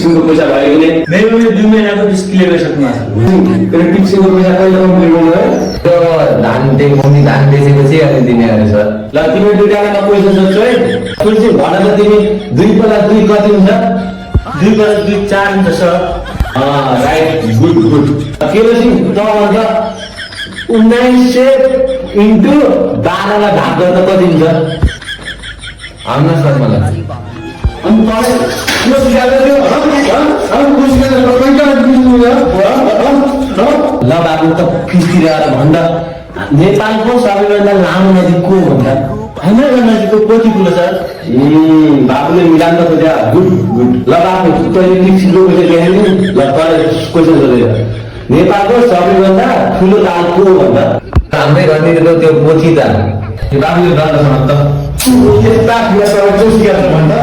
टिप्सिङको पैसा भयो भने मेरो 2 महिनाको डिस्प्ले गरिसक्नु तर टिप्सिङको पैसा कहिले कम्प्लिट गर्नु है धान मम्मी धान बेचेपछि अनि दिने अरे सर ल तिमी दुईटामा पैसा सोध्छौ है तुलसी भन त तिमी 2 + 2 कति हुन्छ 2 + 2 4 हुन्छ सर राइट गुड केरोसिन त भन्छ 1900 इन्टु 12 लाई भाग गर्दा कति हुन्छ आउन सर मलाई अनि तपाईँ यो सिकाएर त्यो अब बुझ्दैन पैसा बुझ्नु ल बाबु त किस्तिरहेर भन्दा नेपालको सबैभन्दा लामो नदी को भन्दा हाम्रो नजिकको कति किलो सर बाबुले मिलाउन खोज्या गुड ल बाबु तैँले टिप्सिङको पैसा ल्याएन ल तँले क्वेसन सोधेर नेपालको सबैभन्दा ठुलो ताल को भन्दा हाम्रै घरनिरको त्यो पोथी त बाबुले गर्दा त यस्ता कुरा त जोसिया भन्दा